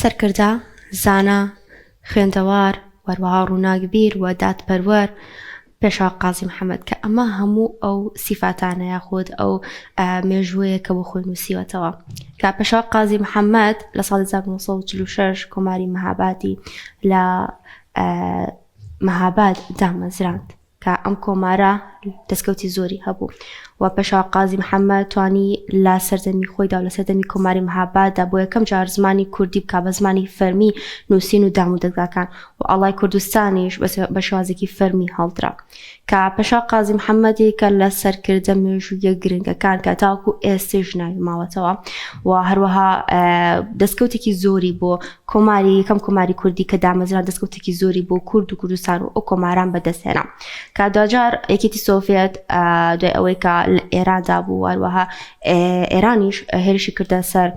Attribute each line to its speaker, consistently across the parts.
Speaker 1: سەرکردە، زانا، خوێندەوار و هەروەها ڕووناکبیر و دادپەروەر پێشەوا قازی محەمەد کە ئەمە هەموو ئەو سیفاتانە یاخود ئەو مێژووەیە کە بۆ خۆی نووسیوەتەوە کە پێشەوا قازی محەممەد لە ساڵی 1946 کۆماری مەهابادی لە مەهاباد دامەزراند. کە ئەم کۆمارە دەستکەوتی زۆری هەبوو و پێشەوا قازی محەممەد توانی لە سەردەمی خۆیدا و لە سەردەمی کۆماری مەهاباددا بۆ یەکەم جار زمانی کوردی بکا بە زمانی فەرمی نووسین و دام و دەزگاکان و ئاڵای کوردستانیش بە شێوازێکی فەرمی هەڵدرا کە پێشەوا قازی محەممەد یەکە لە سەرکردە مێژوویە گرنگەکان کە تاوەکو ئێستێش ناوی ماوەتەوە و هەروەها دەستکەوتێکی زۆری بۆ کۆماری یەکەم کۆماری کوردی کە دامەزرا دەستکەوتێکی زۆری بۆ کورد و کوردستان و ئەو کۆماران بەدەست هێنا کە دواجار یەکێتی سۆڤێت دوای ئەوەی کە لە ئێراندا بوو هەروەها ئێرانیش هێرشی کردە سەر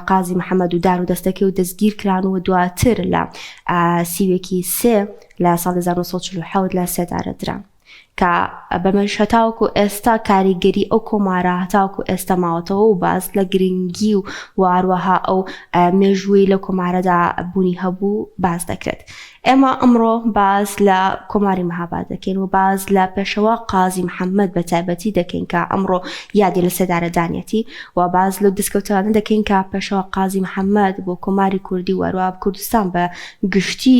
Speaker 1: قازی محەممەد و دار و دەستەکەی و دەستگیر کران و دواتر لە سیوێکی سێ لە ساڵ 1940 لە سێدارە دران. کە بەمەش هەتاوەکو ئێستا کاریگەری ئەو کۆمارە هەتاوەکو ئێستا ماوەتەوە و باس لە گرنگی و واروەها ئەو مێژووی لە کۆمارەدا بوونی هەبوو باس دەکرێت. ئێمە ئەمڕۆ باس لە کۆماری مەهاباد دەکەین و باس لە پێشەوا قازی محەممەد بە تایبەتی دەکەین کە ئەمڕۆ یادی لە سێدارەدانیەتی و باس لەو دەستکەوتانە دەکەین کە پێشەوا قازی محەممەد بۆ کۆماری کوردی و هەروەها کوردستان بە گشتی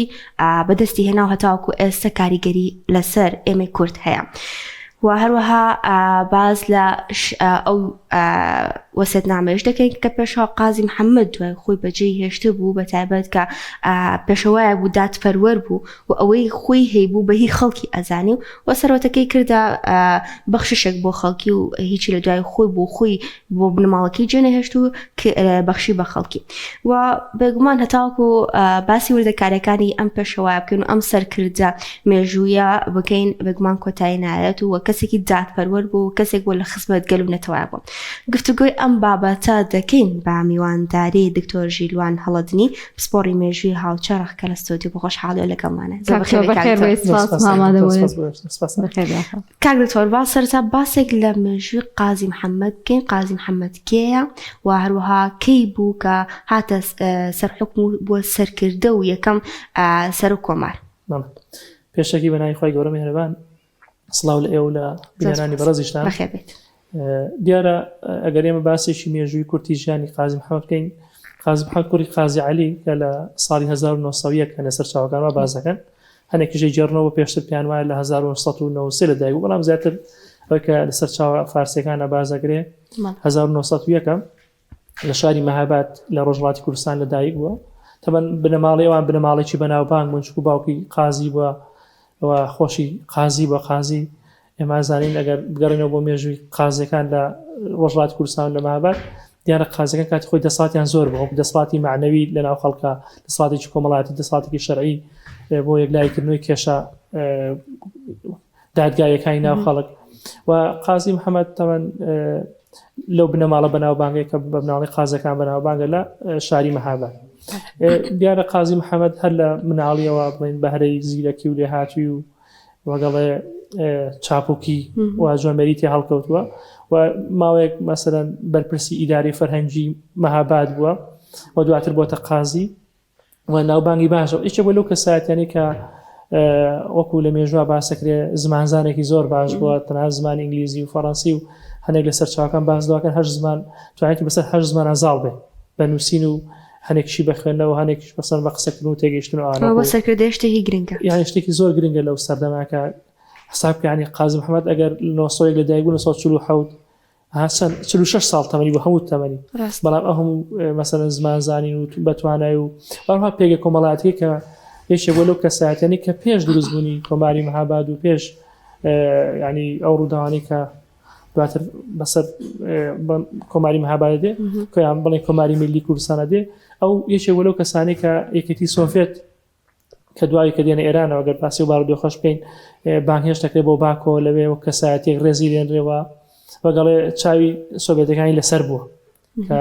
Speaker 1: بەدەستی هێنا و هەتاوەکو ئێستا کاریگەری لەسەر ئێمەی کورد هەیە. و هەروەها باز لە ئەو وەسێتنامەیش دەکەین کە پێشەوا قازی محەممەد دوای خۆی بەجێی هێشتە بوو بە تایبەت کە پێشەوایە بوو دادپەروەر بوو و ئەوەی خۆی هەیبوو بە هی خەڵکی ئەزانی و و سەرۆتەکەی کردە بەخششێک بۆ خەڵکی و هیچی لە دوای خۆی بۆ خۆی بۆ بنەماڵەکەی جێنەهێشت و بەخشی بە خەڵکی و بێگومان هەتاوەکو باسی وردەکاریەکانی ئەم پێشەوایە بکەین و ئەم سەرکردە مێژوویە بکەین بێگومان کۆتایی نایەت و کەسێکی دادپەروەر بوو کەسێک بۆ لە خزمەت گەل و نەتەوە بوو گفتوگۆی ئەم بابەتە دەکەین بە میوانداری دکتۆر ژیلوان هەڵەدنی پسپۆڕی مێژووی هاوچەرخ کە لە ستۆدیۆ بە خۆشحاڵیەوە لەگەڵمانە. زۆر بەخێر بێی کاک دکتۆر. کاک دکتۆر با سەرەتا باسێک لە مێژووی قازی محەممەد بکەین قازی محەممەد کێیە و هەروەها کەی بوو کە هاتە سەر حوکم و بووە سەرکردە و یەکەم سەرۆک کۆمار؟
Speaker 2: پێشەکی بە ناوی خوای گەورە مێهرەبان سڵاو لە ئێوە لە بینەرانی بەڕێزیشتان.
Speaker 1: بەخێر بێیت.
Speaker 2: دیارە ئەگەر ئێمە باسێکی مێژووی کورتی ژیانی قازی محەممەد بکەین قازی محەممەد کوڕی قازی عەلی کە لە ساڵی 1901 هەنە سەرچاوەکان وا باس دەکەن هەنێکیش دەیگێڕنەوە پێشتر پێیان وایە لە 1993 لە دایک بوو بەڵام زیاتر ئەوەی کە لە سەرچاوە فارسیەکانە باس دەکرێ 1901 لە شاری مەهاباد لە ڕۆژهەڵاتی کوردستان لە دایک بووە تەبەن بنەماڵەی ئەوان بنەماڵێکی بەناوبانگ بوون چکو باوکی قازی بووە و خۆشی قازی بە قازی ئێمە زانین ئەگەر بگەڕێنەوە بۆ مێژووی قازیەکان لە ڕۆژهەڵاتی کوردستان لە مەهاباد دیارە قازیەکان کاتی خۆی دەسەڵاتیان زۆر بوو وەکو دەسەڵاتی مەعنەوی لە ناو خەڵکە دەسەڵاتێکی کۆمەڵایەتی دەسەڵاتێکی شەرعی بۆ یەکلاییکردنەوەی کێشە دادگایەکانی ناو خەڵک و قازی محەممەد تەمەن لەو بنەماڵە بەناوبانگەی کە بە بناڵی قازەکان بەناوبانگە لە شاری مەهاباد دیارە قازی محەممەد هەر لە مناڵیەوە بڵین بەهرەی زیرەکی و لێهاتووی و وەگەڵێ چاپوکی و جوامێری تێ هەڵکەوتووە و ماوەیەک مەسەرەن بەرپرسی ئیداری فەرهەنگی مەهاباد بووە و دواتر بۆتە قازی و ناوبانگی باشە یەکێک بۆ لەو کەسایەتیانی کە وەکو لە مێژوە باسەکرێ زمانزانێکی زۆر باش بووە تەنها زمانی ئینگلیزی و فەڕەنسی و هەندێک لە سەرچاوەکان باس دەکەن هەر زمان توانێتی بەسەر هەر زمانە زاڵ بێ بە نووسین و هەنێکیشی بە خوێندنەوە هەنێکیش بەسەر بە قسەکردن و تێگەیشتن و ئەوانە.
Speaker 1: بۆ سەرکردە شتێکی گرنگە.
Speaker 2: یانی شتێکی زۆر گرنگە لەو سەردەمە کە حساب کە یانی قازی محەمەد ئەگەر 901 لە دایک بوو 947 ها چەند 46 ساڵ تەمەنی بوو هەموو تەمەنی
Speaker 1: ڕاست.
Speaker 2: بەڵام ئەو هەموو مەسەلەن زمان زانین و بە توانای و هەروەها پێگە کۆمەڵایەتیەکەی کە یەکێک بووە لەو کەسایەتیانەی کە پێش دروستبوونی کۆماری مەهاباد و پێش ینی ئەو ڕووداوانەی کە دواتر بەسەر کۆماری مەهابادە دێ کۆیان بڵێن کۆماری میلی کوردستانە دێ ئەو یەکێک بوو لەو کەسانەی کە یەکێتی سۆڤێت کە دوایی کە دێنە ئێرانەوە گەر باسی و بارودۆخەش بکەین بانگهێشت دەکرێت بۆ باکۆ لەوێ وەک کەسایەتێک ڕێزی لێنرێەوە وەگەڵێ چاوی سۆڤێتەکانی لەسەر بووە کە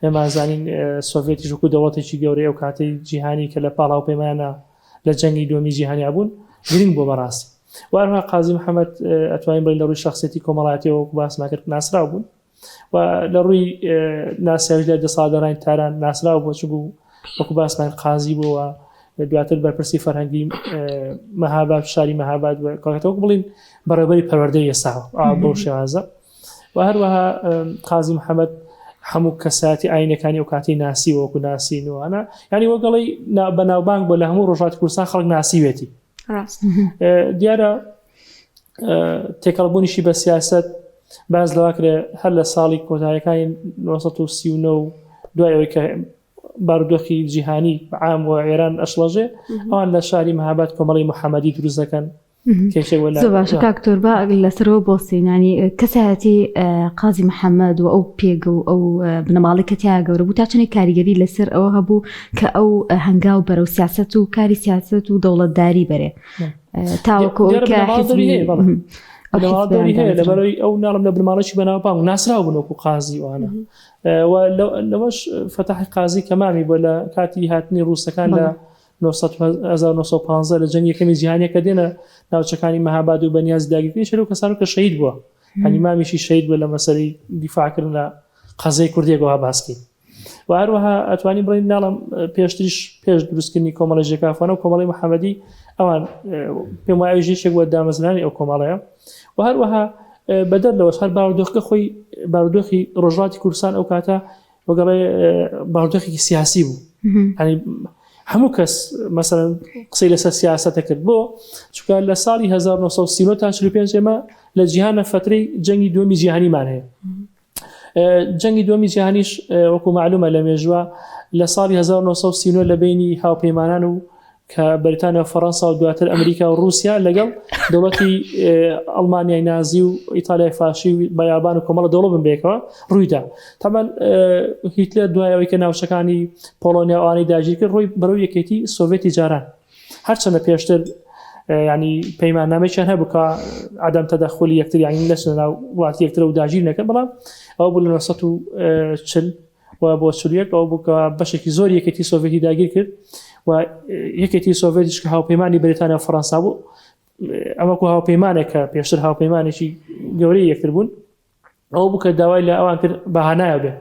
Speaker 2: ئێمە زانین سۆڤێتیش وەکو دەوڵەتێکی گەورەی ئەو کاتەی جیهانی کە لە پاڵ هاوپەیمانە لە جەنگی دووەمی جیهانیا بوون گرنگ بووە بەڕاستی و هەروەها قازی محەممەد ئەتوانین بڵێین لە ڕووی شخصێتی کۆمەڵایەتیەوە وەکو باسمان کرد ناسراو بوون و لە ڕووی ناسیاویش لای دەسەڵاتدارانی تاران ناسراو بووە چونکو وەکو باسمان قازی بووە دواتر بەرپرسی فەرهەنگی مەهاباد شاری مەهاباد کاکەتەوە بڵین بەڕێوەبەری پەروەردەی ئێستا بەو شێوازە و هەروەها قازی محەممەد هەموو کەساتی ئاینەکانی ئەو کاتی ناسی وەکو ناسینوانە ینی وەگەڵی بەناوبانگ بۆ لە هەموو ڕۆژاتی کوردستان خەڵک ناسیوێتی دیارە تێکەڵبوونیشی بە سیاست باز لەواکرێ هەر لە ساڵی کۆتایەکانی 1939 دوای ئەوەی کە بارودۆخی جیهانی عام و ئێران ئەشڵەژێ ئەوان لە شاری مەهاباد کۆمەڵی محەممەدی دروست دەکەن
Speaker 3: زۆر باشە کاک تۆر با لەسەرەوە بۆستین ینی کەسایەتی قازی محەممەد و ئەو پێگە و ئەو بنەماڵی کە تیا گەورە بوو تا چەندێک کاریگەری لەسەر ئەوە هەبوو کە ئەو هەنگاو بەرەو سیاست و کاری سیاست و دەوڵەتداری بەرێ تاوەکو
Speaker 2: دەوری هەیە لەبەرەوەی ئەو ناڵم لە بنەماڵێکی بەناوبانگ ناسراو بوون وەکو قازی وانە لەوەش فەتاحی قازی کەمامی بۆ لە کاتی هاتنی ڕووسەکان لە 1915 لە جەنگی یەکەمی جیهانیە کە دێنە ناوچەکانی مەهاباد و بەنیاز داگیرکردنی شەرو کەسان کە شەهید بووە هەنی مامیشی شەهید بووە لە مەسەلەی دیفاعکردن لە قەزەی کوردیەکەوە باسکەین و هەروەها ئەتوانی بڵین ناڵم پێشتریش پێش دروستکردنی کۆمەڵی ژێکافانە و کۆمەڵی محەممەدی ئەوان پێم وایە یەکێک بووە دامەزرانی ئەو کۆمەڵەیە و هەروەها بەدەر لەوەش هەر بارودۆخەکە خۆی بارودۆخی ڕۆژهەڵاتی کوردستان ئەو کاتە وەگەڵێ بارودۆخێکی سیاسی بوو هەنی هەموو کەس مەسەن قسەی لەسەر سیاسەتە کرد بۆ چونکە لە ساڵی 1930 تا 45 ئێمە لە جیهانە فترەی جەنگی دووەمی جیهانیمان هەیە جەنگی دووەمی جیهانیش وەکو معلومە لە مێژوە لە ساڵی 1939 لە بینی هاوپەیمانان و کە بەریتانیا و فەڕەنسا و دواتر ئەمریکا و ڕووسیا لەگەڵ دەوڵەتی ئەڵمانیای نازی و ئیتالیای فاشی و بەیابان و کۆمەڵە دەوڵەت بن بێکەوە ڕوویدا تەمان هیتلەر دوای ئەوەی کە ناوچەکانی پۆڵۆنیا ئەوانەی داگیر کرد ڕووی بەرەو یەکێتی سۆڤێتی جاران هەرچەندە پێشتر ینی پەیماننامەیان هەبوو کە عدم تەدەخلی یەکتر یانی نەچنە ناو وڵاتی یەکترە و داگیر نەکەن بەڵام ئەوە بوو لە 1940 و بۆ 41 ئەوە بوو کە بەشێکی زۆر یەکێتی سۆڤێتی داگیر کرد و یەکێتی سۆڤێتیش کە هاوپەیمانی بەریتانیا و فەڕەنسا بوو ئەمەکو هاوپەیمانێک کە پێشتر هاوپەیمانێکی گەورەی یەکتر بوون ئەوە بوو کە داوای لە ئەوان کرد بەهانایە بێت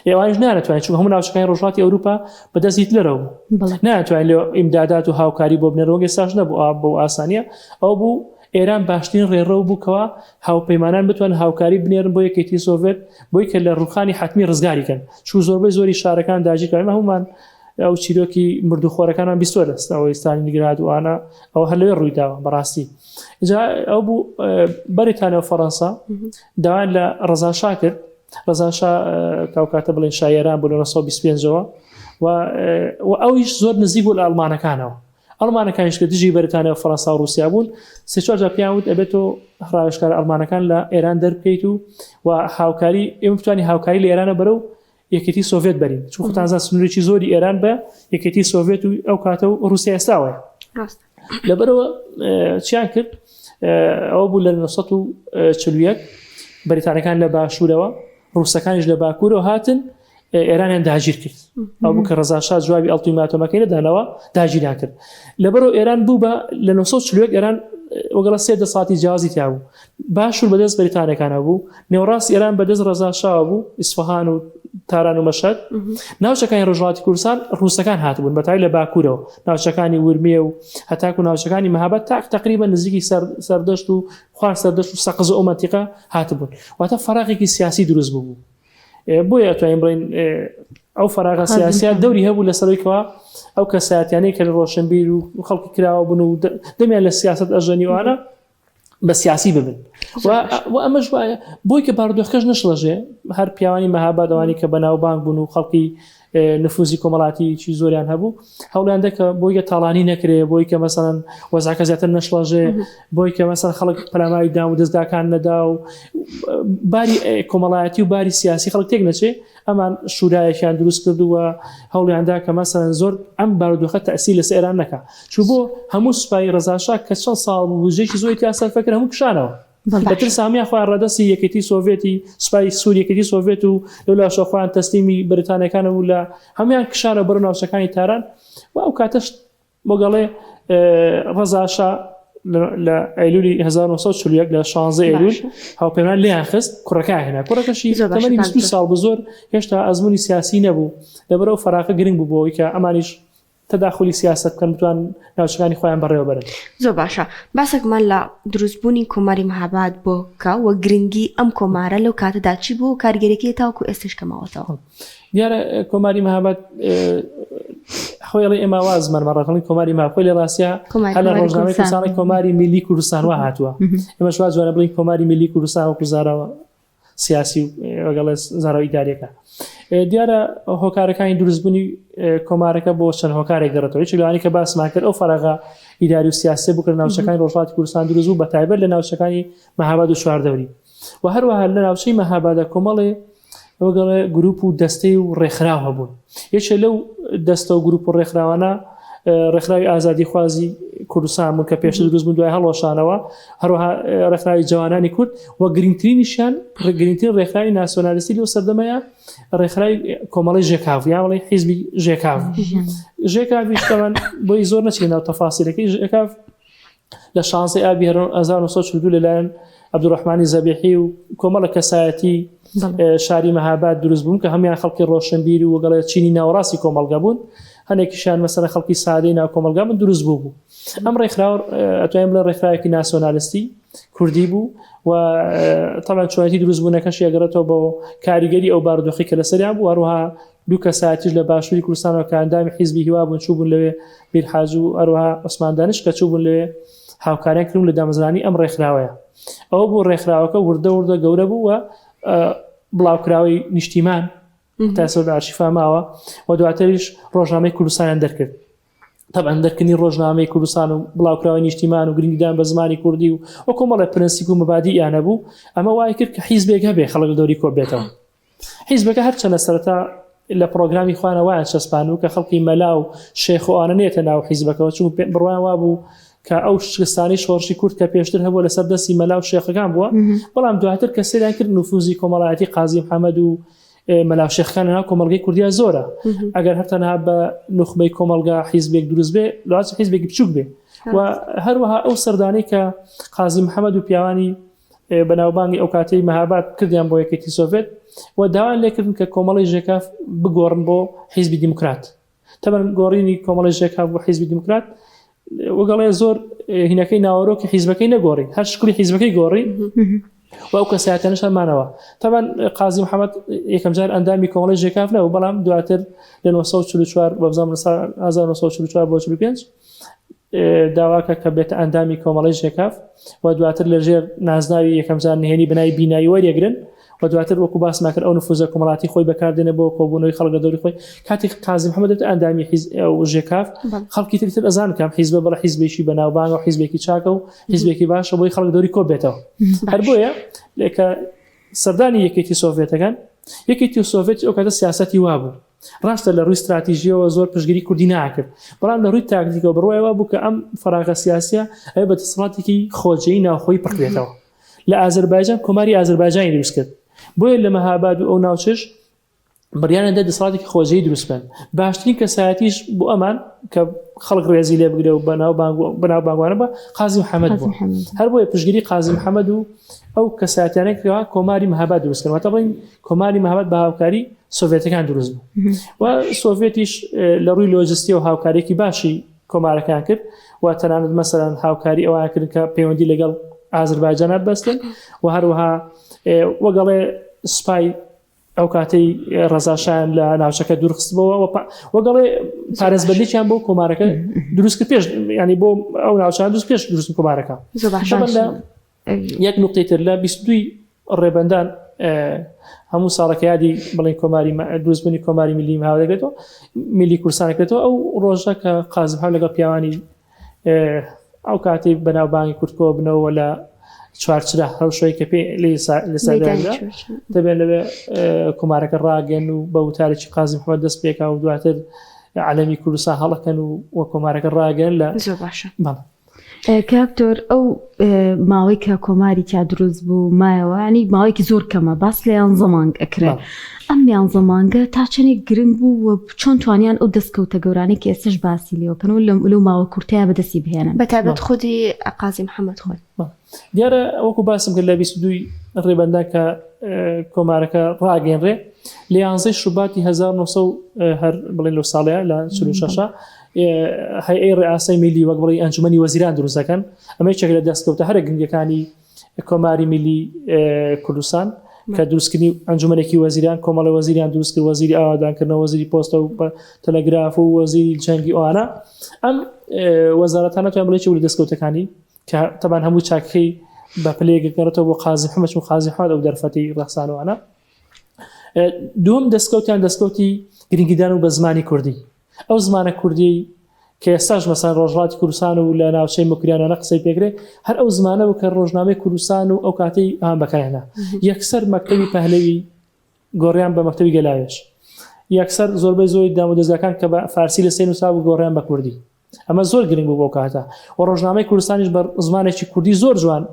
Speaker 2: ئێوانش نانەتوانین چون هەموو ناوچەکانی ڕۆژهەڵاتی ئەوروپا بەدەست هیتلەرەوە بوو ناتوانین لێ ئیمدادات و هاوکاری بۆ بنێرەوە ئێستاش نەبوو بەو ئاسانیە ئەو بوو ئێران باشترین ڕێڕەو بوو کەوا هاوپەیمانان بتوانن هاوکاری بنێرن بۆ یەکێتی سۆڤێت بۆی کە لە ڕووخانی حەتمی ڕزگاری کەن چوو زۆربەی زۆری شارەکان داگیرکران ئێمە هەموومان ئەو چیرۆکی مردوخۆرەکانمان بیستوە دەست ئەوەی ستالینگراد و ئانە ئەوە هەر لەوێ ڕوویداوە بەڕاستی جا ئەو بوو بەریتانیا و فەڕەنسا داوایان لە ڕەزا شا کرد ڕەزا شا تاو کاتە بڵێن شایەران بوو لە 1925ەوە و ئەویش زۆر نزیک بوو لە ئەڵمانەکانەوە ئەڵمانەکانیش کە دژی بەریتانیا و فەرەنسا و ڕووسیا بوون، سێ چوار جار پێیان وت ئەبێت تۆ ڕاوێژکارە ئەڵمانەکان لە ئێران دەربکەیت و و هاوکاری ئێمە بتوانین هاوکاری لە ئێرانە بەرەو یەکێتی سۆڤێت بەرین چون خۆتان زان سنوورێکی زۆری ئێران بە یەکێتی سۆڤێت و ئەو کاتە و ڕووسیا ئێستاوەیە
Speaker 1: ڕاستە
Speaker 2: لەبەرەوە چیان کرد ئەوە بوو لە 1941 بەریتانەکان لە باشوورەوە ڕووسەکانیش لە باکوورەوە هاتن ئێرانیان داگیر کرد ئەو بوو کە ڕەزا شا جوابی ئەڵتیماتۆمەکەی نەدانەوە داگیریان کرد لەبەرەوە ئێران بوو بە لە 1940 ئێران وەگەڵە سێ دەساتی جیازی تیا بوو باشوور بەدەست بەریتانەکانە بوو نێوەڕاست ئێران بەدەست ڕەزا شاوە بوو ئیسفهان و تاران و مەشهەد ناوچەکانی ڕۆژهەڵاتی کوردستان ڕووسەکان هاتبوون بەتای لە باکوورەوە ناوچەکانی ورمێ و هەتاکو ناوچەکانی مەهاباد تاک تقریبا نزیکی سەردەشت و خوار سەردەشت و سەقز و ئەو مەنتیقە هاتبوون واتە فەراغێکی سیاسی دروست بوو بۆیە ئەتوانین بڵێین ئەو فەراغە سیاسیە دەوری هەبوو لەسەرەوەی کەوا ئەو کەسایەتیانەی کە لە ڕۆشنبیر و خەڵکی کراوە بوون و دەمیان لە سیاست ئەژەنیوانە بە سیاسی ببن و ئەمەش وایە بۆی کە بارودۆخەکەش نشڵەژێ هەر پیاوانی مەهاباد ئەوانی کە بەناوبانگ بوون و خەڵکی نفوزی کۆمەڵاتیی زۆریان هەبوو هەوڵیان دەکە بۆی کە تاڵانی نەکرێ بۆی کە مەسەن وەزعەکە زیاتر نەشڵەژێ بۆی کە مەسەن خەڵک پەلاماری دام و دەستگاکان نەدا و باری کۆمەڵایەتی و باری سیاسی خەڵک تێک نەچێ ئەمان شورایەکیان دروست کردووە هەوڵیاندا کە مەسەن زۆر ئەم بارودۆخە تەئسیر لەسەر ئێران نەکا چوو بۆ هەموو سوپای ڕەزاشا کە چەند ساڵ بوو بودجەیەکی زۆری تیا سەرفە کرد هەموو کشانەوە لە ترسا هەموویان خۆیان ڕادەستی یەکێتی سۆڤێتی سوپای سوور یەکێتی سۆڤێت و لەولاشەوە خۆیان تەسلیمی بەریتانیەکان و لە هەموویان کشانەوە بەرەو ناوچەکانی تاران و ئەو کاتەش بۆ گەڵێ ڕەزا شا لە ئەیلولی 1941 لە 16 ئەیلول هاوپەیمان لێیان خست کوڕەکە هێنا کوڕەکەشی تەمەنی 22 ساڵ بوو زۆر هێشتا ئەزموونی سیاسی نەبوو لەبەر ئەو فەراقە گرنگ بوو بۆ ئەوەی کە ئەمانیش تەداخولی سیاسەت بکەن بتوان ناوچەکانی خۆیان بەڕێوە بەرن.
Speaker 1: زۆر باشە باسێکمان لە دروستبوونی کۆماری مهاباد بۆ بکە و گرنگی ئەم کۆمارە لەو کاتەدا چی بوو و کاریگەریەکەی تاوەکو ئێستەش کە ماوەتەوە؟
Speaker 2: دیارە کۆماری مهاباد خۆی ئەڵێ ئێمە وا زمانمان ڕەتەڵی کۆماری مهاباد خۆی لە ڕاستیا هەر لە ڕۆژنامەی کوردستانی کۆماری میلی کوردستان وا هاتووە ئێمەش وا جوانە بڵێین کۆماری میلی کوردستان وەکو زاراوە سیاسی و وەگەڵێ زاراوە ئیداریەکە دیارە هۆکارەکانی دروستبوونی کۆمارەکە بۆ چەند هۆکارێک گەڕێتەوە یەکێک لەوانەی کە باسمان کرد ئەو فەراغە ئیداری و سیاسی بوو کە لە ناوچەکانی ڕۆژهەڵاتی کوردستان دروست بوو بە تایبەت لە ناوچەکانی مەهاباد و چواردەوری و هەروەها لە ناوچەی مەهابادە کۆمەڵێ وەگەڵێ گروپ و دەستەی و ڕێکخراو هەبوون یەکێ لەو دەستە و گروپ و ڕێکخراوانە ڕێکخراوی ئازادیخوازی کوردستان بوون کە پێشتر دروست بوون دوای هەڵوەشانەوە هەروەها ڕێکخراوی جوانانی کورد و گرنگترینیشیان گرنگترین ڕێکخراوی ناسیۆنالیستی لەو سەردەمەیە ڕێکخراوی کۆمەڵی ژێکاف یا بڵێ حیزبی ژێکاف ژێکاڤیش تەوان بۆی زۆر نەچینە ناو تەفاسیلەکەی ژێکاف لە 16 ئابی 1942 لەلایەن عەبدولڕەحمانی زەبیحی و کۆمەڵە کەسایەتی شاری مەهاباد دروست بوون کە هەموان خەڵکی ڕۆشنبیر و وەگەڵێ چینی ناوەڕاستی کۆمەڵگە بوون هەنێکیشیان مەسەلەن خەڵکی سادەی ناو کۆمەڵگا بوون دروست بوو بوو ئەم ڕێکخراو ئەتوانین بڵێ ڕێکخراوێکی ناسیۆنالیستی کوردی بوو و تەبعەن چۆنێتی دروست بوونەکەشی ئەگەڕێتەوە بۆ کاریگەری ئەو بارودۆخی کە لەسەریان بوو هەروەها دوو کەسایەتیش لە باشووری کوردستانەوە کە ئەندامی حیزبی هیوا بوون چووبوون لەوێ میرحاج و هەروەها عوسمان دانش کە چووبوون لەوێ هاوکاریان کردن لە دامەزرانی ئەم ڕێکخراوەیە ئەوە بوو ڕێکخراوەکە وردە وردە گەورە بوو و بڵاوکراوەی نیشتیمان تا ئێستا لە ئەرشیفا ماوە و دواتریش ڕۆژنامەی کوردستانیان دەرکرد تەبعەن دەرکردنی ڕۆژنامەی کوردستان و بڵاوکراوەی نیشتیمان و گرنگیدان بە زمانی کوردی و و کۆمەڵێ پرەنسیپ و مەبادیئیان هەبوو ئەمە وای کرد کە حیزبێک هەبێ خەڵک لە دەوری کۆ بێتەوە حیزبەکە هەرچەندە سەرەتا لە پرۆگرامی خوانە وایان چەسپاندبوو کە خەڵکی مەلا و شێخ و ئەوانە نێتە ناو حیزبەکەوە چون بڕوایان وابوو کە ئەو شکستانەی شۆڕشی کورد کە پێشتر هەبووە لەسەر دەستی مەلا و شێخەکان بووە بەڵام دواتر کە سەیریان کرد نفوزی کۆمەڵایەتی قازی محەمەد و مەلا و شێخەکان لەناو کۆمەڵگەی کوردیا زۆرە ئەگەر هەر تەنها بە نوخبەی کۆمەڵگا حیزبێک دروست بێ لەواچ حیزبێکی بچووک بێ و هەروەها ئەو سەردانەی کە قازی محەمەد و پیاوانی بەناوبانگی ئەو کاتەی مەهاباد کردیان بۆ یەکێتی سۆڤێت و داوایان لێکردن کە کۆمەڵی ژێکاف بگۆڕن بۆ حیزبی دیموکرات تەبەن گۆڕینی کۆمەڵی ژێکاف بۆ حیزبی دیموکرات وەگەڵێ زۆر هینەکەی ناوەرۆکی حیزبەکەی نەگۆڕی هەر شکلی حیزبەکەی گۆڕی و ئەو کەسایەتەنش هەرمانەوە تەبەن قازی محەممەد یەکەم جار ئەندامی کۆمەڵی ژێکاف نەبوو بەڵام دواتر لە 1944 بەبزانم لە ساڵ 1944 بۆ 45 داواکە کە بێتە ئەندامی کۆمەڵەی ژێکاف و دواتر لە ژێر نازناوی یەکەمجار نهێنی بەناوی بینایی وەریەگرن و دواتر وەکو باسمان کرد ئەو نفوزە کۆمەڵاتی خۆی بەکاردێنێ بۆ کۆبوونەوەی خەڵک لە دەوری خۆی کاتێک قازی محەممەد دەبێتە ئەندامی حیز ئەو ژێکاف خەڵکی تر تر ئەزان کام حیزبە بەڵێ حیزبێکی بەناوبانگە و حیزبێکی چاکە و حیزبێکی باشە بۆی خەڵک دەوری کۆ بێتەوە هەر بۆیە کە سەردانی یەکێتی سۆڤێتەکان یەکێتی سۆڤێت ئەو کاتە سیاسەتی وابوو ڕاستە لە ڕووی ستراتیژیەوە زۆر پشتگیری کوردی ناکرد، بەڵام لە ڕووی تاکتیکەوە بڕوای وابوو کە ئەم فەراغە سیاسیە ئەوێ بە دەسەڵاتێکی خۆجێی ناوخۆیی پڕکرێتەوە. لە ئازەربایجان کۆماری ئازەربایجانی دروست کرد. بۆیە لە مەهاباد و ئەو ناوچەش بڕیاریان دا دەسەڵاتێکی خۆجێی دروست بکەن. باشترین کەسایەتیش بۆ ئەمان کە خەڵک ڕێزی لێ بگرێ و بەناوبانگوانە بە قازی محەمەد بوو. هەر بۆیە پشتگیری قازی محەمەد و ئەو کەسایەتیانە کە کۆماری مەهاباد دروست کردن. واتە بڵێین کۆماری مەهاباد بە هاوکاری سۆڤێتەکان دروست بوو و سۆڤێتیش لە ڕووی لۆجستی و هاوکارێکی باشی کۆمارەکان کرد و تەنانەت مەسەرەن هاوکاری ئەوان کرد کە پەیوەندی لەگەڵ ئازربایجانە بەستن و هەروەها وەگەڵێ سوپای ئەو کاتەی ڕەزاشان لە ناوچەکە دوورخستبەوە وەگەڵێ پارێزبەندێکیان بۆ کۆمارەکە دروست کرد پێش ینی بۆ ئەو ناوچان دروست پێش دروست کۆمارەکە یەک نقطەی تر لە 22 ڕێبەندان هەموو ساڵەکە یادی بڵێن کۆماری دروستبوونی کۆماری میلی هاو دەگرێتەوە میلی کوردستان دەکرێتەوە ئەو ڕۆژە کە قازم هاو لەگەڵ پیاوانی ئەو کاتی بەناوبانگی کورد کۆ بنەوە لە چوارچرا هەوشەی کە پێ لەسەردا دەبێت لەوێ کۆمارەکە ڕاگەن و بە وتارێکی قازی محەممەد دەست پێکا و دواتر عەلەمی کوردستان هەڵەکەن و وە کۆمارەکە ڕاگەن لە
Speaker 1: زۆر باشە
Speaker 2: بەڵێ.
Speaker 3: کاک دکتۆر ئەو ماوەی کە کۆماری تیا دروست بوو مایەوە ینی ماوەیەکی زۆر کەمە باس لە یانزە مانگ ئەکرێ ئەم یانزە مانگە تا چەندێک گرنگ بوو و چۆن توانیان ئەو دەستکەوتە گەورانەی کە ئێستش باسی لێوەکەن و لەو ماوە کورتەیە بەدەستی بهێنن
Speaker 1: بە تایبەت خودی قازی محەممەد خۆی.
Speaker 2: دیارە وەکو باسم کرد لە 22 ڕێبەندا کە کۆمارەکە ڕاگەێنرێ لە یانزەی شوباتی 1900 هەر بڵێن لەو ساڵەیە لە 46 هەیئەی ڕئاسەی میلی وەک بڵێی ئەنجومەنی وەزیران دروست دەکەن ئەمە یەکێک لە دەستکەوتە هەرە گرنگەکانی کۆماری میلی کوردستان کە دروستکردنی ئەنجومەنێکی وەزیران کۆمەڵی وەزیریان دروست کرد وەزیری ئاوادانکردنەوە وەزیری پۆستە و تەلەگراف و وەزیری جەنگی ئەوانە ئەم وەزارەتانە توان بڵێ چی دەستکەوتەکانی کە تەبان هەموو چاکەی بە پلەیەک گەڕێتەوە بۆ قازی محەمەد چون قازی محەمەد ئەو دەرفەتی ڕەخسانەوانە دووەم دەستکەوتیان دەستکەوتی گرنگیدان و بە زمانی کوردی ئەو زمانە کوردیەی کە ئێستاش مەسەلەن ڕۆژهەڵاتی کوردستان و لە ناوچەی موکریانانە قسەی پێکرێ هەر ئەو زمانە بوو کە ڕۆژنامەی کوردستان و ئەو کاتەی ئەوان بەکارهێنا یەکسەر مەکتەبی پەهلەوی گۆڕیان بە مەکتەبی گەلاوێژ یەکسەر زۆربەی زۆری دامودەزگاکان کە بە فارسی لەسەر نووسرابوو گۆڕیان بە کوردی ئەمە زۆر گرنگ بوو بۆ کاتە و ڕۆژنامەی کوردستانیش بە زمانێکی کوردی زۆر جوان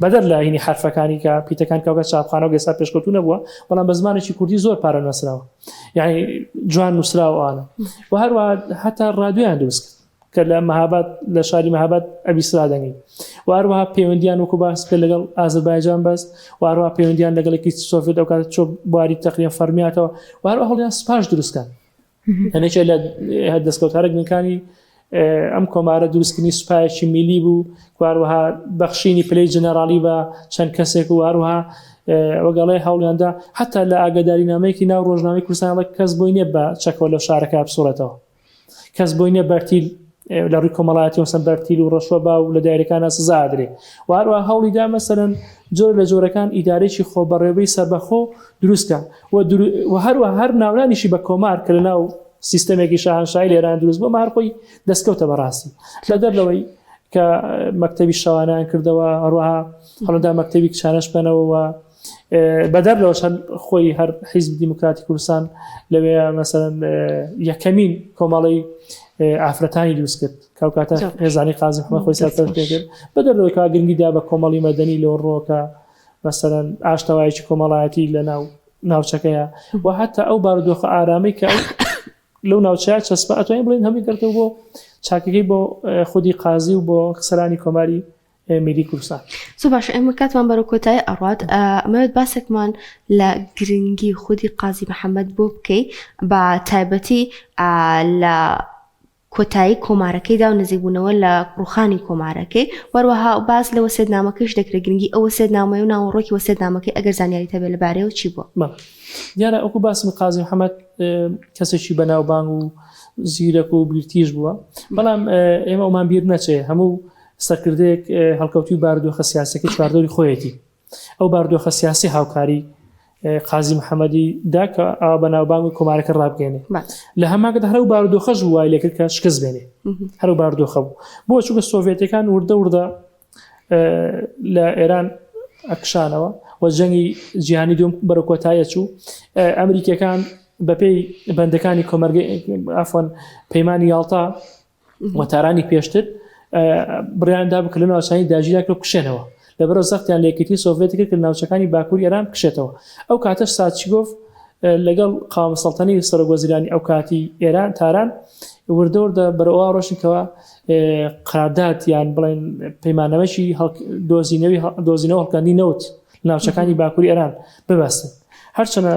Speaker 2: بەدەر لە هینی حرفەکانی کە پیتەکان کەوکە چاپخانە و گەسا پێشکەوتو نەبووە بەڵام بە زمانێکی کوردی زۆر پارە نووسراوە یعنی جوان نووسراوانە و هەروە هەتا ڕادیۆیان دروست کرد کە لە مەهاباد لە شاری مەهاباد ئەبیسرا دەنگی و هەروەها پەیوەندیان وەکو باس کرد لەگەڵ ئازربایجان بەست و هەروەها پەیوەندیان لەگەڵ یەکێتی سۆڤێت ئەو کاتە چۆ بواری تەقریبا فەرمیاتەوە و هەروەها هەوڵیان سوپاش دروستکەن هەنێکێ لە دەستکەوتارە گرنگەکانی ئەم کۆمارە دروستکردنی سوپایەکی میلی بوو هەروەها بەخشینی پلەی جەنەراڵی بە چەند کەسێک و هەروەها وەگەڵێ هەوڵیاندا حتا لە ئاگاداری نامەیەکی ناو ڕۆژنامەی کوردستان کەس بۆی نییە بە چەکەوە لە شارەکە بسوڕێتەوە کەس بۆی نییە بەرتیل لە ڕووی کۆمەڵایەتی مەسەن بەرتیل و ڕەشوە با و لە دایرەکانە سزا ئەدرێ و هەروەها هەوڵی دا مەسەلەن جۆر لە جۆرەکان ئیدارێکی خۆبەڕێوەی سەربەخۆ دروستکە و هەروەها هەر ناونانیشی بە کۆمار کە لە ناو سیستەمێکی شاهنشاهی لە ئێران دروست بوو هەر خۆی دەستکەوتە بەڕاستی لەدەر لەوەی کە مەکتەبی شەوانیان کردەوە هەروەها هەڵدا مەکتەبی کچانەش بکەنەوە بەدەر لەوەش هەر خۆی هەر حیزبی دیموکراتی کوردستان لەوێ مەسەلەن یەکەمین کۆمەڵەی ئافرەتانی دروست کرد کە ئەو کاتە خێزانی قازی محەمەد خۆی سەرپەرشت پێ کرد بەدەر لەوەی کە گرنگی دا بە کۆمەڵی مەدەنی لەو ڕۆکە مەسەلەن ئاشتەوایەکی کۆمەڵایەتی لە ناو ناوچەکەیە و حتا ئەو بارودۆخە ئارامەی کە لەو ناوچەیە چەسپا ئەتوانین بڵێین هەمووی گرتەوە بۆ چاکەکەی بۆ خودی قازی و بۆ سەرانی کۆماری میری کوردستان.
Speaker 1: زۆر باشە ئێمە کاتمان بەرەو کۆتایی ئەڕات ئەمەوێت باسێکمان لە گرنگی خودی قازی محەممەد بۆ بکەی بە تایبەتی لە کۆتایی کۆمارەکەیدا و نزیکبوونەوە لە ڕوخانی کۆمارەکەی وەروەها باس لە وەسێتنامەکەش دەکرێت گرنگی ئەو وەسێتنامەیە و ناوەڕۆکی وەسێتنامەکەی ئەگەر زانیاریت هەبێت لەبارەیەوە چی بووە؟
Speaker 2: بەڵێ دیارە وەکو باسم قازی محەممەد کەسێکی بەناوبانگ و زیرەک و بیرتیژ بووە بەڵام ئێمە ئەومان بیر نەچێ هەموو سەرکردەیەک هەڵکەوتوی بارودۆخە سیاسەکەی چواردەوری خۆیەتی ئەو بارودۆخە سیاسی هاوکاری قازی محەممەدی دا کە ئاوا بەناوبانگ و کۆمارەکە ڕابگەێنێ لە هەماکەدا هەرو بارودۆخەش وای لێکرد کە شکست بێنێ هەرو بارودۆخە بوو بۆ چونکە سۆڤێتەکان وردە وردە لە ئێران ئەکشانەوە و جەنگی جیهانی دوم بەرە کۆتایە چوو ئەمریکیەکان بەپێی بەندەکانی کۆمەرگە ئەفۆن پەیمانی یاڵتا و تارانی پێشتر بڕیان دا بکە لە ناوچانی داگیرا کرد بکشێنەوە لەبەرەوە زەختیان لە یەکێتی سۆڤێت کرد کە ناوچەکانی باکووری ئێران بکشێتەوە ئەو کاتەش ساچیگۆف لەگەڵ قاوم سەڵتەنی سەرۆک وەزیرانی ئەو کاتی ئێران تاران وردە وردە بەرەوە ڕۆشن کەەوە قرارداد یان بڵێن پەیمانەوەکی دۆزینەوەی دۆزینەوە هەڵکەندی نەوت ناوچەکانی باکووری ئێران ببەستن هەرچەنە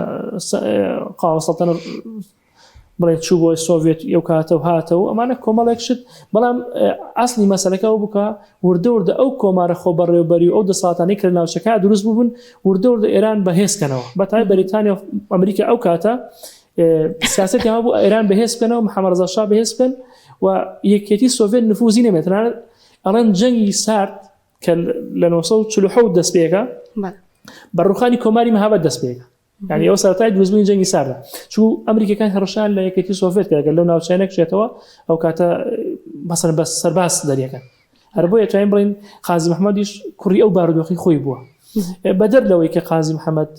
Speaker 2: قاوە سەڵتەنە بڵێ چوو بۆ سۆڤێت ئەو کاتە و هاتەوە ئەمانە کۆمەڵێک شت بەڵام ئەسلی مەسەلەکە ئەو بکە وردە وردە ئەو کۆمارە خۆ بەڕێوبەری و ئەو دەسەڵاتانەی کە لە ناوچەکە دروست بوون وردە وردە ئێران بەهێزکەنەوە بەتای بەریتانیا و ئەمریکا ئەو کاتە سیاسەتی هەبوو ئێران بەهێز بکەنەوە محەممەد ڕەزا شا بەهێز بکەن و یەکێتی سۆڤێت نفوزی نەمێت تەنانەت ئەڵێن جەنگی سارد کە لە 1947 دەست پێکا بە ڕوخانی کۆماری مەهاباد دەست پێکا یعنی ئەو سەرەتای دروستبوونی جەنگی ساردە چوو ئەمریکەکان هەڕەشان لە یەکێتی سۆڤێت کرد لەو ناوچەیە نەکشێتەوە ئەو کاتە مەسەن بەس سەرباز دەریەکەن هەر بۆیە توانین بڵین قازی محەممەدیش کوڕی ئەو بارودۆخی خۆی بووە بەدەر لەوەی کە قازی محەممەد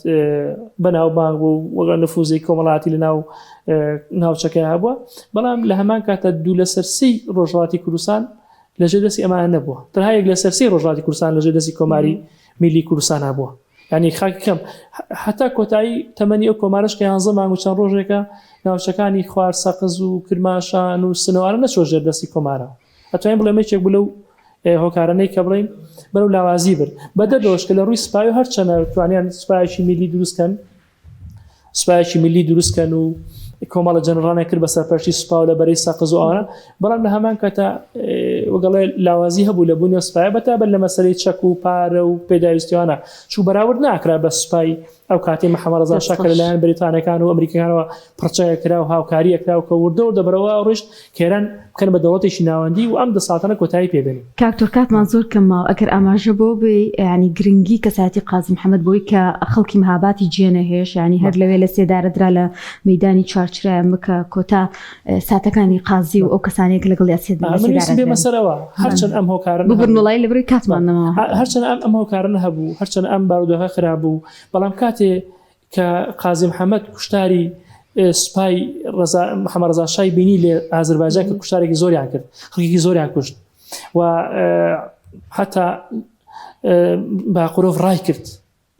Speaker 2: بەناوبانگ بوو وەگە نفوزی کۆمەڵاتی لە ناو ناوچەکە هەبووە بەڵام لە هەمان کاتە دوو لەسەر سی ڕۆژهەڵاتی کوردستان. لەژێر دەستی ئەمانە نەبووە. تەنها یەک لەسەر سێی ڕۆژهەڵاتی کوردستان لەژێر دەستی کۆماری میللی کوردستان هەبووە. یانی خاکی کەم. هەتا کۆتایی تەمەنی ئەو کۆمارەش کە یانزە مانگ و چەند ڕۆژێکە ناوچەکانی خوار سەقز و کرماشان و سنە و ئەوانە نەچووە ژێر دەستی کۆمارەوە. ئەتوانین بڵێم یەکێک بوو لەو هۆکارانەی کە بڵێین بەرەو لاوازی برد. بەدەر لەوەش کە لە ڕووی سپای و هەرچەنە توانیان سوپایەکی میللی دروست کەن، سوپایەکی میللی دروست کەن و کۆمەڵە جەنەڕانیان کرد بە سەرپەرشتی سوپا و لە بەرەی سەقز و ئەوانە بەڵام لە هەمان کاتا وەگەڵێ لاوازی هەبوو لە بوونی سوپایە بەتابەت لە مەسەلەی چەک و پارە و پێداویستیانە چوو بەراورد ناکرا بە سوپای ئەو کاتی محەممەد ڕەزا شا کە لەلایەن بەریتانەکان و ئەمریکەکانەوە پڕچەک کرا و هاوکاری کرا و کە وردە وردە بەرەوە ڕۆیشت کە ئێران بکەن بە دەوڵەتێکی ناوەندی و ئەم دەسەڵاتانە کۆتایی پێ بێنن.
Speaker 3: کاک تۆ کاتمان زۆر کەم ماوە ئەگەر ئاماژە بەوە بەی یانی گرنگی کەسایەتی قازی محەمەد بۆی کە خەڵکی مهاباتی جێ نەهێشت یانی هەر لەوێ لە سێدارە درا لە مەیدانی چوارچرای مکە کۆتا ساتەکانی قازی و ئەو کەسانەی کە لەگەڵیا سێ لە
Speaker 2: من
Speaker 3: سێدارە
Speaker 2: ویستم بێمە
Speaker 3: دران.
Speaker 2: سەرەوە هەرچەند ئەم هۆکارە
Speaker 3: ببورن
Speaker 2: نەهەبوو
Speaker 3: وەڵایی لەبەرئەوەی کاتمان نەماوە.
Speaker 2: هەرچەند ئەم ئەم هۆکارە نەهەبوو هەرچەند ئەم بارودۆخە خراپ بوو بەڵام کاتێ کە قازی محەمەد کوشتاری سوپای ڕەزا محەمەد ڕەزا شای بینی لە ئازربایجان کە کوشتارێکی زۆریان کرد خەڵکێکی زۆریان کوشت و حتا باقورۆڤ ڕای کرد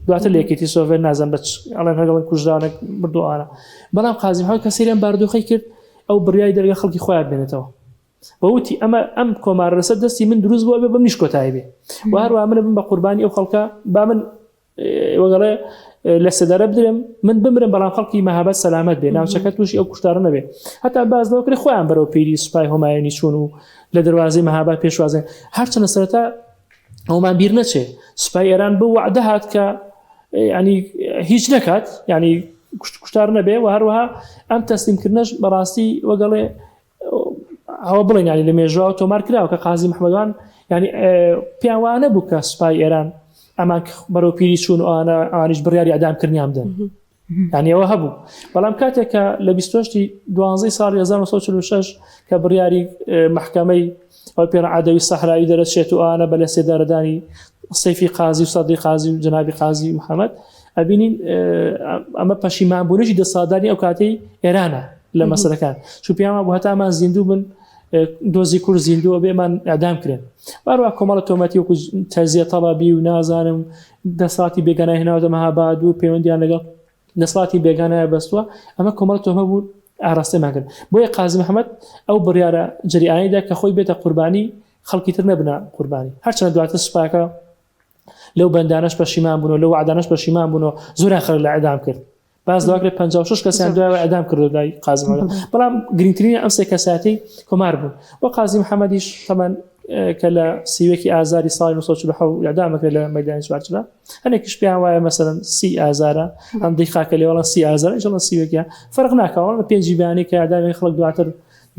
Speaker 2: دواتر لە یەکێتی سۆڤێت نازم بە ئەڵێن هەگەڵن کوژراونە مردووانە بەڵام قازی محەمەد کە سەیریان بارودۆخی کرد ئەو بڕیاری دەرگە خەڵکی خۆیان بێنێتەوە وتی ئەمە ئەم کۆمارە لەسەر دەستی من دروست بووە بێ بەمنیش کۆتایی بێ و هەروە منە بم بە قوربانی ئەو خەڵکە با من وەگەڵێ لە سێدارە بدرێم من بمرم بەڵام خەڵکی مەهابەت سەلامەت بێ ناوچەکە تووشی ئەو کوشتارە نەبێ هەتا باز لەوە کرێ خۆیان بەرەو پیری سوپای هۆمایۆنی چوون و لە دەروازەی مەهاباد پێشوازیان هەرچەندە سەرەتا ئەومان بیر نەچێ سوپای ئێران بۆ وعدە هات کە ینی هیچ نەکات ینی کوشتار نەبێ و هەروەها ئەم تەسلیمکردنەش بەڕاستی وەگەڵێ ئەوە بڵێن ینی لە مێژوە تۆمار کراوە کە قازی محمدوان ینی پێیان وانە بوو کە سوپای ئێران ئەمان بەرەو پیری چوون ئەوانە ئەوانیش بڕیاری ئەدامکردنیان بدەن ینی ئەوە هەبوو بەڵام کاتێک کە لە 28 دوانزەی ساڵی 1946 کە بڕیاری محکمەی ئەو پێ عادەوی سەحراوی دەرەچێت و ئەوانە بە لە سێدارەدانی سەیفی قازی و سەدی قازی و جەنابی قازی محەممەد ئەبینین ئەمە پەشیمانبوونیشی دەسەڵاتداری ئەو کاتەی ئێرانە لە مەسەلەکان چون پێیان وابوو هەتامان زیندوو بن دۆزی کورد زیندووە بێمان ئەدام کرێن باروا کۆمەڵە تۆمەتی وەکو تەزیە تەڵەبی و نازانم دەسەڵاتی بێگانای هێناوەتە مەهاباد و پەیوەندیان لەگەڵ دەسەڵاتی بێگانایە بەستووە ئەمە کۆمەڵە تۆمە بوو ئاراستەمان کرد بۆیە قازی محەممەد ئەو بڕیارە جریانەیدا کە خۆی بێتە قوربانی خەڵکی تر نەبنە قوربانی هەرچەند دواتر سوپاکە لەو بەندانەش پەشیمان بوون و لەو وعدانەش پەشیمان بوون و زۆریان خەڵک لە ئەدام کرد باس لەوە کرێت 56 کەسیان دوایەوە ئەدام کردو لای قازی محەمەد بەڵام گرنگترین ئەم سێ کەسایەتی کۆمار بوون و قازی محەمەدیش تەمان کە لە سیوەکی ئازاری ساڵی 1940 ئەدام کرد لە مەدانی چوارچرا هەنێکیش پێیان وایە مەسەلەن سی ئازارە ئەم دەی خاکە لێوەڵە سی ئازار ئینشاڵڵا سیوەکە فەرق ناکەوە لە پێنجی بیانی کە ئەدامی خەڵک دواتر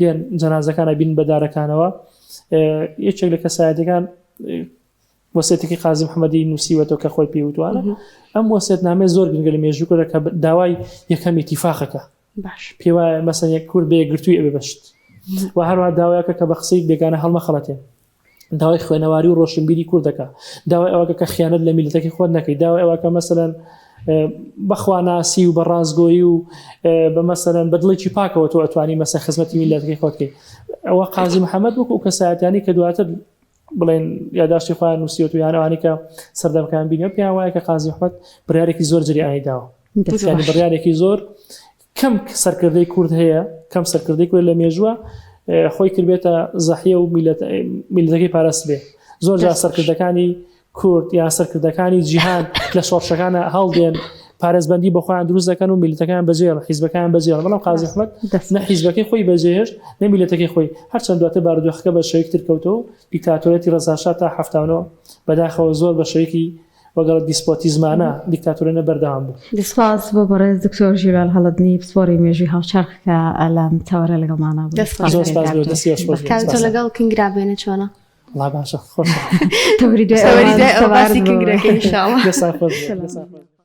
Speaker 2: دێن جەنازەکانە بین بە دارەکانەوە یەکێک لە کەسایەتەکان وەسێتەکەی قازی محەممەدی نووسیوەتەوە کە خۆی پێی وتوانە ئەم وەسێتنامەیە زۆر گرنگە لە مێژوو کورە کە داوای یەکەم ئیتیفاقەکە
Speaker 1: باش
Speaker 2: پێی وایە مەسەن یەک کورد بە یەکگرتووی ئەبێ بەشت و هەروەها داوایەکە کە بە قسەی بێگانە هەڵمەخەڵەتێ داوای خوێنەواری و ڕۆشنبیری کوردەکە داوای ئەوەکە کە خیانەت لە میلەتەکەی خۆت نەکەی داوای ئەوەکە مەسەلەن بەخواناسی و بە ڕاستگۆیی و بە مەسەلەن بە دڵێکی پاکەوە تۆ ئەتوانی مەسە خزمەتی میلەتەکەی خۆت بکەی ئەوە قازی محەممەد وەکو کەسایەتیانی کە دواتر بڵێن یاداشتی خۆیان نووسیوەت و یان ئەوانەی کە سەردەمەکان بینیوە پێیان وایە کە قازی محمد بڕیارێکی زۆر جریانی داوە یعنی بڕیارێکی زۆر کەم سەرکردەی کورد هەیە کەم سەرکردەی کورد لە مێژووە خۆی کردبێتە زەحیە و میلەتەکەی پاراست بێ زۆر جار سەرکردەکانی کورد یان سەرکردەکانی جیهان لە شۆڕشەکانە هەڵدێن پارێزبەندی بۆ خۆیان دروست دەکەن و میلەتەکان بەجێڵ حیزبەکان بەجێڵ بەڵام قازی ئەحمەد نە حیزبەکەی خۆی بەجێهێشت نە میلەتەکەی خۆی هەرچەند دواتر بارودۆخەکە بە شێوەیەکی تر کەوتەوە دیکتاتۆریەتی ڕەزاشا تا 79 بەداخەوە زۆر بە شێوەیەکی وەگەڵ دیسپۆتیزمانە دیکتاتۆرانە بەردەوام بوو.
Speaker 3: سپاس بۆ بەڕێز دکتۆر ژیلال هەڵەدنی پسپۆڕی مێژووی هاوچەرخ کە لەم تەوەرە لەگەڵمانا بوو.
Speaker 1: دەست خۆش
Speaker 2: زۆر سپاس بۆ دەستی خۆش.
Speaker 1: کاک تۆ لەگەڵ کنگرا بێنە چۆنە؟
Speaker 2: وەڵا باشە خۆشە.
Speaker 3: تەوەری دوای
Speaker 1: تەوەری دوای ئەوە باسی کنگرەکەی ئینشاڵڵا.
Speaker 2: دەستان خۆش بێ. دەستان خۆش.